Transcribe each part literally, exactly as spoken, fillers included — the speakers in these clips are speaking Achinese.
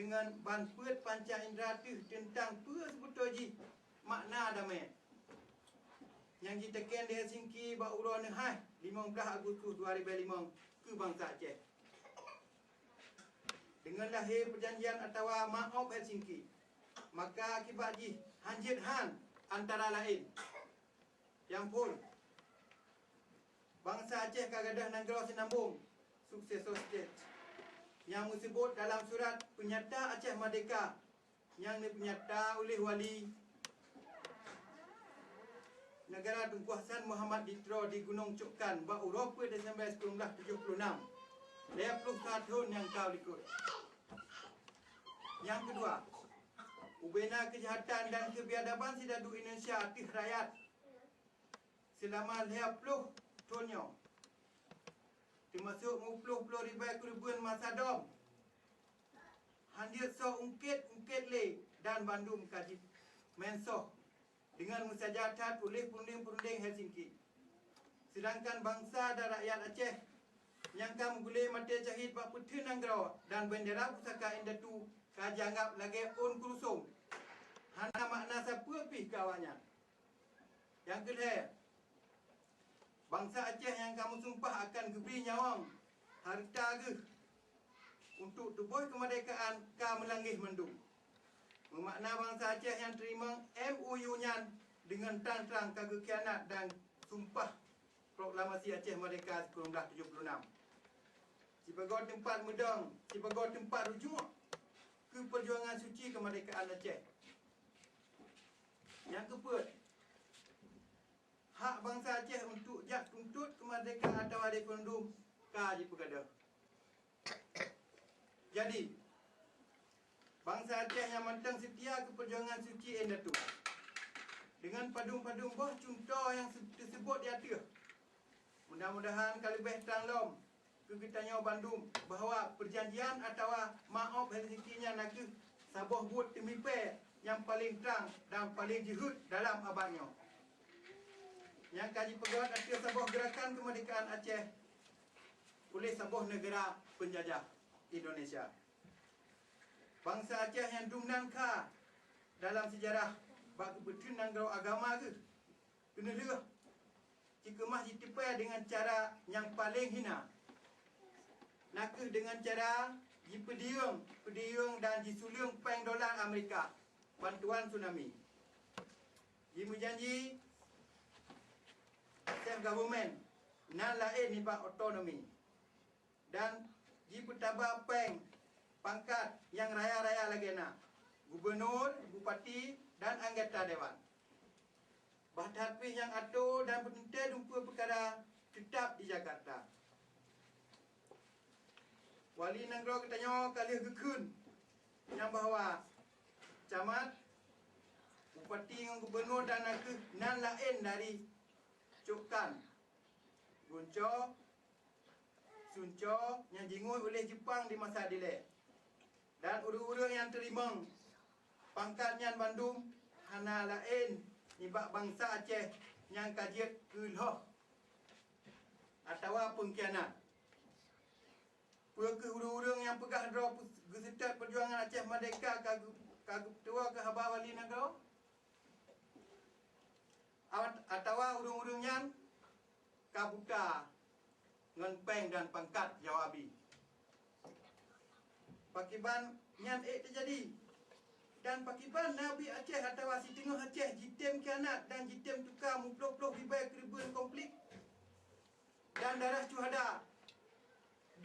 ngon ban peuet panca indra teuh teuntang peue seubeutôi jih makna damé nyang jiteuken di Helsinki bak uroe neuhai limong blaih Agustus dua ribèe limong keu bansa Aceh. Deungon lahé peujanjian atawa Maob Helsinki, maka akibat jih hanjeuet han antara laén, nyang phôn, bansa Aceh ka gadôh nanggroe sinambong, successor state, nyang meuseubut dalam surat peunyata Aceh Merdeka nyang neupeunyata uléh Wali Negara Teungku Hasan Muhammad Ditro di Gunong Cokkan bak uroe peuet Desember sikureueng blaih tujoh puluh nam, lhèe ploh sa thôn nyang ka likot. Nyang keudua, ubena keujahatan dan keubiadaban sidadu Indonesia ateueh rakyat seulama lhèe ploh thôn nyoe, teumasok meuploh-ploh ribèe keureubeuen masa dom, hanjeuet soe ungkét-ungkét lé dan bandum ka jimeunsoh deungon meusaja that uléh peureundeng-peureundeng Helsinki. Seudangkan bansa dan rakyat Aceh nyang ka meugulé maté syahid bak peuteun nanggroe dan bendera pusaka indatu ka jianggab lagèe ôn keurusôm, hana makna sapeue pih keu awaknyan. Nyang keulhèe, bansa Aceh nyang ka meusumpah akan geubri nyawöng hareuta geuh untuk tuboh keumeurdekaan ka meulangeh mandum. Meumakna bansa Aceh nyang teurimong M O U nyan deungon trang-trang ka geukhianat dan sumpah proklamasi Aceh Merdeka sikureueng blaih tujoh puluh nam sibagoe teumpat meudong, sibagoe teumpat rujuk keu peujuangan suci keumeurdekaan Aceh. Nyang keupeuet, hak bansa Aceh untuk jak tuntot keumeurdekaan atawa referendum ka jipeugadôh. Jadi, bansa Aceh nyang mantong seutia keu peujuangan suci indatu. Deungon padum-padum boh cuntoh nyang se-, teuseubot di ateueh, mudah-mudahan ka leubeh trang lom keu geutanyoe bandum bahwa peujanjian atawa Maob Helsinki nyan nakeuh saboh buet teumipée nyang paleng trang dan paleng jeuhet dalam abad nyoe, nyang ka jipeugét ateueh saboh geurakan keumeurdekaan Aceh uléh saboh neugara peunjajah Indonesia. Bansa Aceh nyang dum nan kha dalam seujarah bak geupeuteun nanggroe agama geuh. Keuneulheueh, jikeumah jiteupée deungon cara nyang paleng hina, nakeuh deungon cara jipeudiyeueng, peudiyeueng dan jisuleueng péng dolar Amerika bantuan tsunami. Jimeujanji self government nan laén nibak otonomi dan jipeutaba péng pangkat nyang raya-raya lagée na gubunur, bupati, dan anggota dewan. Bah that pih nyang ato dan peuteuntée dumpeue peukara teutab di Jakarta. Wali nanggroe geutanyoe ka lheueh geukheun nyang bahwa camat, bupati ngon gubunur dan nakeuh nan laén dari Cokkan, Gunco, Sunco nyang jingui uléh Jeupang di masa dilée. Dan ureuëng-ureuëng nyang teurimong pangkat nyan bandum hana laén nibak bansa Aceh nyang ka jeuet keu lhoh atawa peungkhianat. Peu kheueh ureuëng-ureuëng nyang peugah droe geuseutôt peujuangan Aceh Merdeka ka geu-, ka geupeutuwoe keu haba wali nanggroe? At-, atawa ureuëng-ureuëng nyan ka buta ngon péng dan pangkat jaweueb? Pakiban nyan ék teujadi? Dan pakiban Nabi Aceh atawa siteungoh Aceh jitem khianat dan jitem tuka meuploh-ploh ribée keureubeuen konflik dan darah syuhada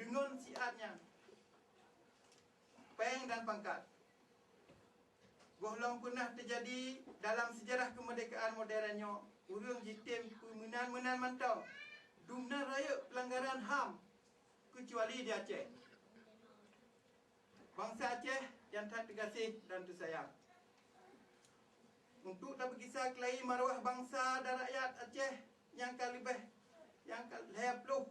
deungon siat nyan? Péng dan pangkat. Gohlom peunah teujadi dalam seujarah keumeurdekaan modern nyoe, ureuëng jitem peumeunan-meunan mantong. Dumnan rayeuk peulanggaran ham, keucuali di Aceh. Bansa Aceh nyang that teugaséh dan teusayang. Untuk tapeugisa keulayi marwah bansa dan rakyat Aceh nyang ka leubeh, nyang ka lhée ploh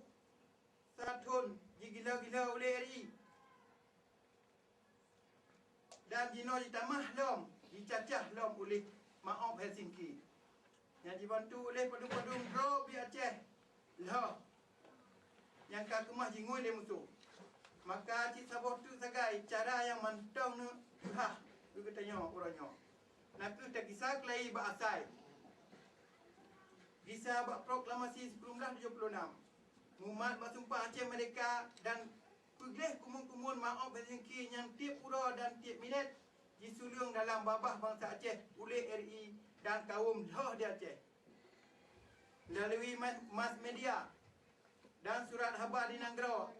sa thon jigila-gila ulée RI. Dan jinoe jitamah lom, jicacah lom uléh Maob Helsinki. Nyang jibantu uléh padum-padum droe bi Aceh lhoh nyang ka keumah jingui lé musoh. Maka cit saboh teuk sagai cara nyang mantong neupeugah keu geutanyoe uroe nyoe, nakeuh tagisa keulai bak asai. Gisa bak proklamasi sikureueng blah tujoh ploh nam, mumat bak Sumpah Aceh Merdeka dan peugleh kumun-kumun Maob Helsinki nyang tieb uroe dan tieb minét jisuleueng dalam babah bansa Aceh uleh R I dan kawöm lhoh di Aceh. Meulalu mas, mas media dan surat haba di nanggroe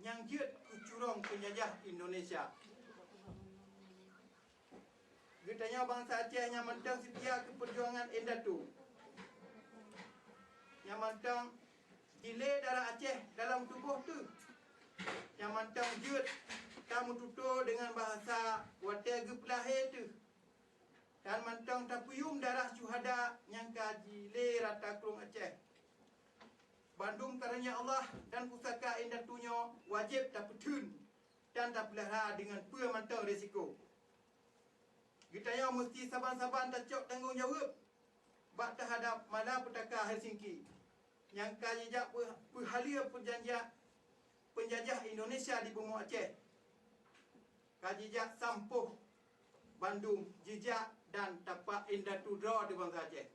nyang jeuet keu curông peunjajah Indonesia. Geutanyoe bansa Aceh nyang mantong seutia keu peujuangan indatu. Nyang mantong jilé darah Aceh dalam tuboh teuh. Nyang mantong jeuet tameututoe deungon bahasa watée geupeulahé teuh. Dan mantong tapeuyuem darah syuhada nyang ka jilé rata krueng Aceh. Bandum karonya Allah dan pusaka indatu nyoe wajéb tapeutheun dan tapeulahra deungon peue mantong risiko. Geutanyoe meusti saban-saban tacok tanggong jaweueb bak teuhadab malapetaka Helsinki nyang ka jijak peu-, peuhaleue peujanjian peunjajah Indonesia di bumoe Aceh. Ka jijak sampôh bandum jijak dan tapak indatu droe di bansa Aceh.